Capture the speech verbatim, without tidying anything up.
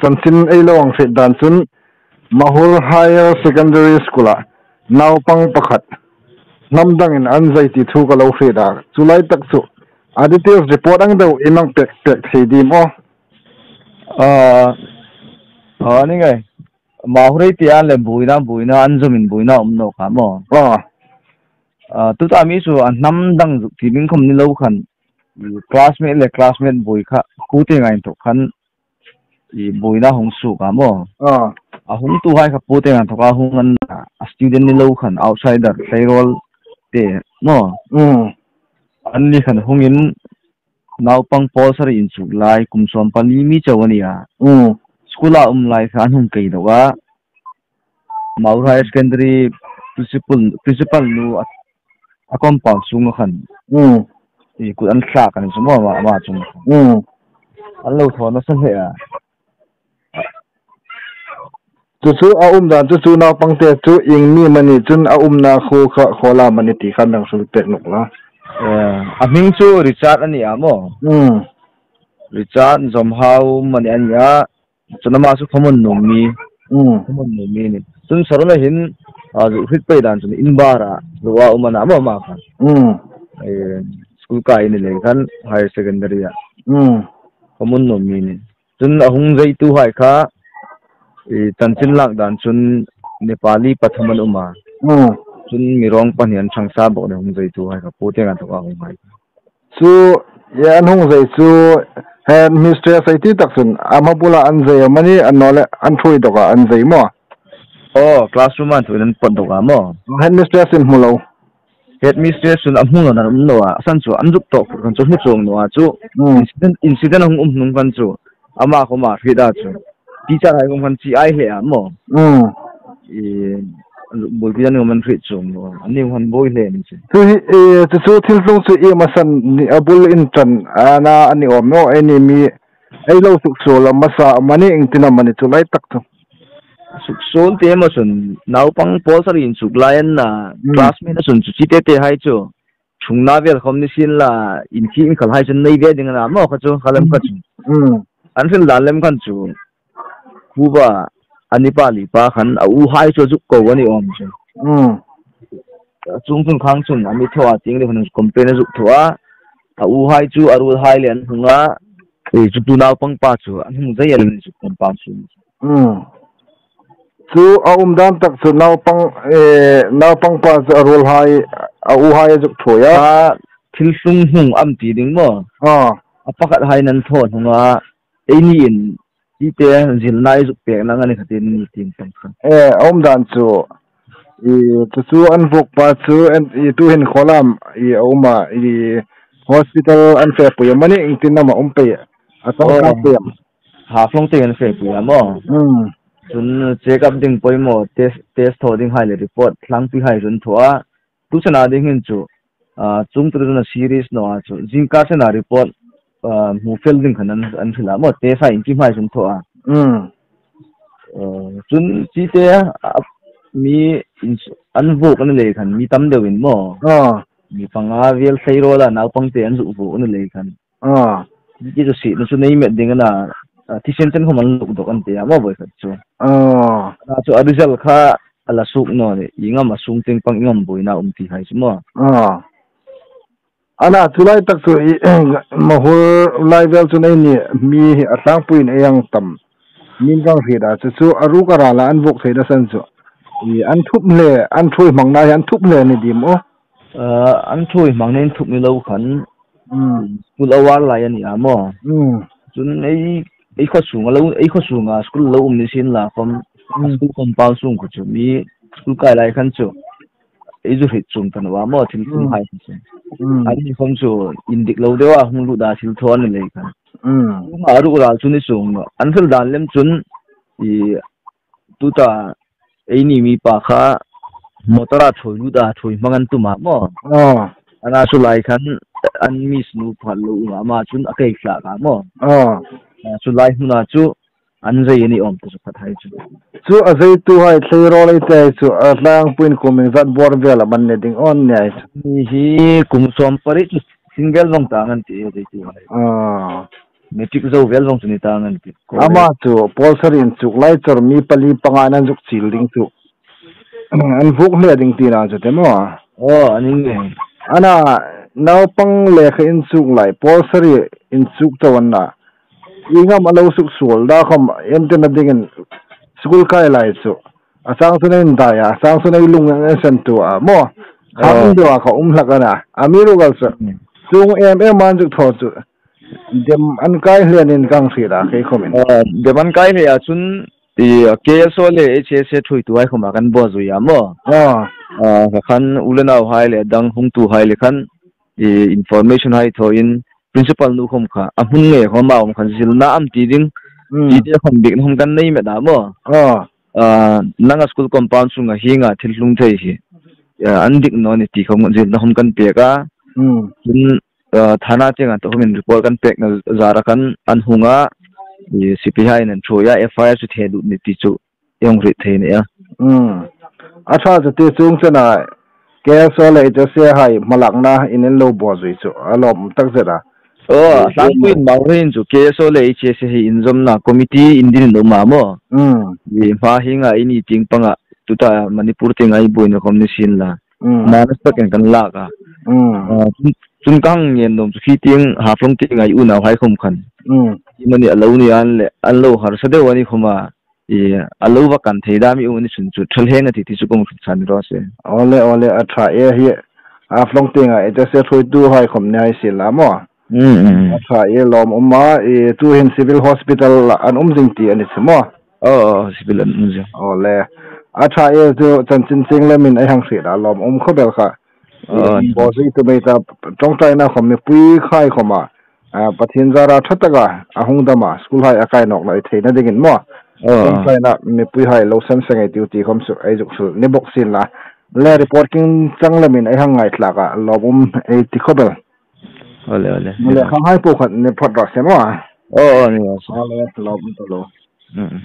chanchin ei lo hang hriet dan chun Mahur Higher Secondary School-a naupang pakhat hnam dangin an zei ti thu ka lo hriet a. Chu lai tak chu a details report ang deu i hmang pek pek thei dim aw? A, a ni ngai. Mahur ei ti a le buoina, buoina an zawmin buoina um naw kha maw. A. A, tuta mi chu a hnam dang zuk ti ding khom ni lo khan, i classmate le classmate buoi kha, pu te ngai inthawk khan, i buoina hung suok a maw. A. A hungtuhai kha pu te ngai inthawka hung an, a student ni lo khan, outsider, tleirawl te maw. Mm. Anni khan hungin, naupang pawl sari inchuk lai, kum sawm pali mi chau a ni a. Mm. School-a um lai kha an hung kei dawk a. Mahur Higher Secondary principal, principal nu a, a compound sunga khan. Mm. I kut an thlak a ni chu maw, ama, ama chunga khan. Mm. An lo thaw nasa hle a. Chu chu a um dan chu, chu naupang te chu ieng mi am a ni, chun a umna khuo kha khaw lam am a ni ti khan dang hril pek nawk la. Eh, a hming chu Richard a ni a maw. Mm. Richard Zawmhau am a ni a nih a. Chun ama chu Khamun nuom mi. Mm. Khamun nuom mi a nih. Chun Sarona hin, a, zu hrit pei dan chun Inbar-a, zu a um a na maw ama khan. Mm. Eh, school kai a ni lei khan higher secondary-a. Mm. Khamun nuom mi a nih. Chun a hung zeituhai kha, i, chanchin lak dan chun Nepali pathum an um a. Mm. Chun mi rawng pahni an chang sa bawk a nih, hung zeituhai kha, pu te ngai inthawka hung hai. Chu, i, an hung zei chu headmistress ei ti tak chun, ama bula an zei am a ni, annawleh an ṭhuoi dawka an zei maw? Aw, classroom-a an ṭhuoi an pot dawka maw. Headmistress-in hmu lo. Headmistress chun a hmu naw nan um naw a, a san chu an zuk tawk phur khan chu hmu chuong naw a chu. Mm. Incident, incident a hung um hnung khan chu ama khawma hriet a chu. Teacher hai khawm khan chi ai hle a maw. Mm. I, an zuk buoipui dan khawm an hriet chuong naw a. Anni khan buoi hle ni chu. Chu hi, e, chu chu thil tlung chu iem a san ni, a bul inṭan a na a ni awm naw, eini mi ei lo suksuol am a sa am a ni, iengtin am a ni chu lai tak chu. Suksuol ti am a chun, naupang pawl sari inchuk lai an na, mm, classmate a chun chu chi te te hai chu. Chungna vel khawm ni sien la, in khi in khal hai chun nei ve ding a na maw kha chu, kha lem kha chu. Mm. An hril dan lem khan chu. Khuoa, a ni pa li pa khan, a u hai chu a zuk ko a ni awm chu. Mm. A chung chun khang chun, a mi thaw a tieng le khan complain a zuk thaw a. A u hai chu, a ruol hai le an hung a. E, chu tu naupang pa chu, an hung zei a ni chu compound chu. Mm. Chu a um dan tak chu naupang, eh, naupang pa chu a ruol hai, a u hai a zuk ṭhuoi a. A thil tlung hnung am ti ding maw? Ah. A pakhat hai nan thaw hnung a, eini in, ti te zilna ei zuk pek nang a ni kha tin, tin tang kha. Eh, a um dan chu, i, chu chu an vuok pa chu, en, i, tu hin khaw lam, i, a um a, i, hospital an fepui am a ni, iengtin am a um pei, a tang kha pei am. Haflong te an fepui a maw. Hmm. Chun check up ding poimaw, test, test thaw ding hai le report, tlangpui hai chun thaw a. Tu chena ding hin chu, ah, chung tu chena serious naw a chu. Zingkar chena report, ah, hmu fel ding khan an, an hril a maw, test hai iengkim hai chun thaw a. Hmm. Ah, chun chi te, ah, mi in, an vuok a ni lei khan, mi tam deuin maw. Ah. Mi panga vel hlei rawl a, naupang te an zuk vuok a ni lei khan. Ah. Ti chu sietna chu nei met ding a na, ah, thisen chen khawm an luk dawk an ti a, maw voi khat chu. Ah. A chu a result kha a la suok naw ni, ieng am a sung tieng pang ieng am buoina um ti hai chu maw. Ah. A na chu lai tak chu i, Mahur lai vel chun eini mi hi a tlangpuiin ei hang tam. Min kang hriet a chu chu a ruk a ral a an vuok theina san chu. I an thup hle, an ṭhuoi hmangna hi an thup hle ni dim aw. Ah, an ṭhuoi hmangna inthup ni lo khan, hmm, school a var lai a ni a maw. Hmm. Chun ei, ei khaw sunga lo, ei khaw sunga school lo um ni sien la khawm, hmm, a school compound sung khaw chu mi school kai lai khan chu ei zu hriet chuong ta naw a maw, thil tlung, hmm, hai kha chu. Hmm. Anni khawm chu indik lo deu a hung lut a thil thaw a ni lei khan. Hmm. Chunga a ruk ral chu ni chuong naw. An hril dan lem chun i tuta eini mi pa kha motor a ṭhuoi lut a, ṭhuoi hmang an tum a maw. Ah. A na chu lai khan an mi snu phat lo um a, ama chun a kei hlak a maw. Ah. A chu lai hmuna chu an zei a ni awm ta chu khat hai chu. Chu a zeituhai hlei rawl ei te chu a tlangpuiin kum iengzat bawr vel am an ni ding aw ni ai chu. Ni hi kum sawm pariet chu single vawng ta ang an ti a zeituhai. Ah. Matric zo vel vong chu ni ta ngan ti. Ama chu pawl sari inchuk lai chor mi pali panga an zuk chil ding chu. An vuk hle ding tina chu te maw? Aw, a ni nge. Ana, naupang lekha inchuk lai, pawl sari inchuk chau an na. Ieng am a lo suk suol da khom, em te na dingin school kai lai chu. A chang chu nei dai a, a chang chu nei lung an san tu a maw. Kha min do a kha um hlak a na. A mi ru gal chu. Hmm. Chung em em an zuk thaw chu. Dem an kai hle nin kang si da kei khomin. Aw, dem an kai hle a chun i, a, K S O le H S A thuoitu hai khoma kan bo zui a maw. Aw. A, kha khan u le nau hai le dang hung tu hai le khan i, information hai thaw in principal nu khom kha a hmun nge khom a um khan zilna am ti ding. Hmm. Ti te khom bik khom kan nei met a maw. Aw. A, nanga school compound sunga hienga thil hlung thei hi. A, an dik naw ni ti khom zilna khom kan pek a. Hmm. Chun, a, thana tienga to khomin report kan pekna zara khan an hung a, i, C P I hai an thuoi a, F I R chu the lut ni ti chu i hung hriet thei ni a. Hmm. A ṭha chu ti chung chena K S O le H S A hai hmalakna in an lo bo zui chu a lawm tak zet a. Aw, eh, tlangpui in mau hin chu K S O le H S A hi inzawmna committee in ding in um a maw. Hmm. I, hma hienga i ni tieng panga tuta Manipur tienga i buoina khom ni sien la. Mm. Manasa kan kan lak a. Mm. Ah, chun, chun ka hang ngen nuom chu khi tieng Haflong tienga i unau hai khom khan. Mm. I mani a lo ni an le, an lo harsa deu a ni khom a. I, a lo va kan thei dam i um a ni chun chu, ṭha hle a ni ti ti chu kong hril san raw se. Awle, awle, a ṭha e hi. Haflong tienga H S A thuoitu hai khom ni hai sien la maw. Mm, mm, mm. A ṭha e, lawm um a, i, tuhin Civil Hospital an um zing ti a ni chu maw. Aw, aw, civil an um zing. Awle. A ṭha e chu chanchin chieng lemin ei hang hriet a, lawm um khawp el kha. Aw. Bo zui tu mei ta, ṭawngṭaina khom mipui hai khoma, a, Pathien zara ṭha taka a hung dam a, school hai a kai nawk lo ei theina dingin maw. Aw. Ṭawngṭaina mipui hai lo san seng ei tiu ti khom chu ei zuk hril ni bok sien la. Le report king chang lemin ei hang ngaithlak a, lawm um ei ti khawp el. Awle, awle. Le khang hai po khat ni phawt raw se maw. Aw, aw, ni raw se. Awle, lawm um ta lo. Mm, mm.